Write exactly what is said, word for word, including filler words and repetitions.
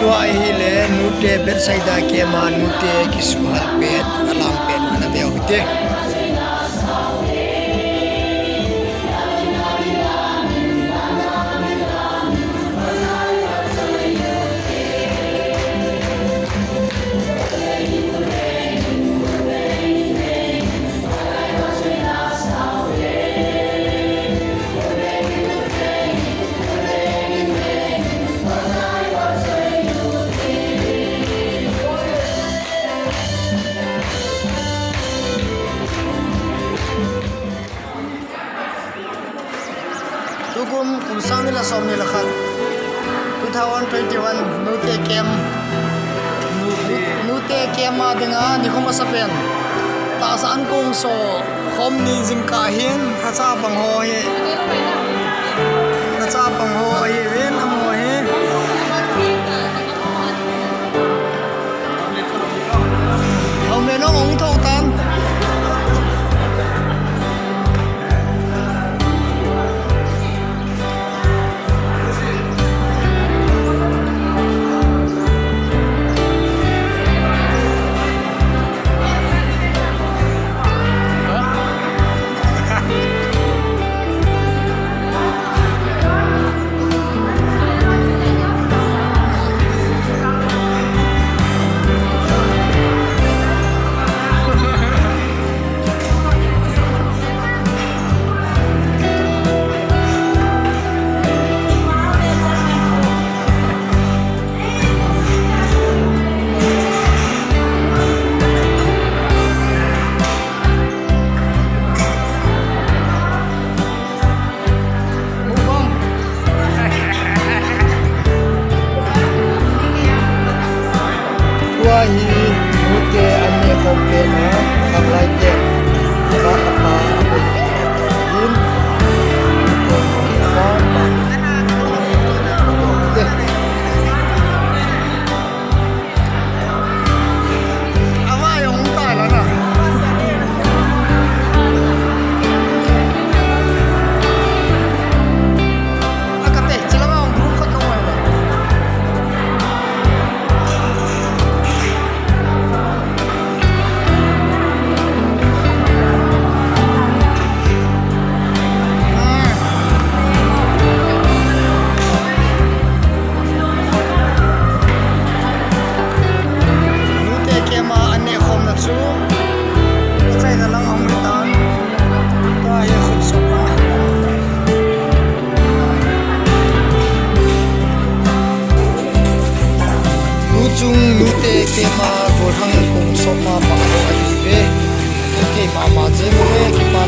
Tua ahile nute Bethsaida camp a nute kisuhal pet, alang pet na veu te. Tukum kum sang ni le som ni le khat, two thousand twenty-one, nute camp. Nu-, nute camp a dinga nikhom asapen. Tahsa an kong so khom ni jingkah hin, khacha pang ho hi. Khacha pang ho hi, ven amo hi. Home nong ong thong tan. Tua hi nute an neh khom pen a, khanglai te, apa, apa, apa, hin, nute khom pen a, apa, apa, te. Nute camp a an neh khomna chu, achaina lang ahung hitan. Tua hi khut sop a. Tuchung nute camp a golhang kong sopna pa ahi ve. Keima ma jeng le kipa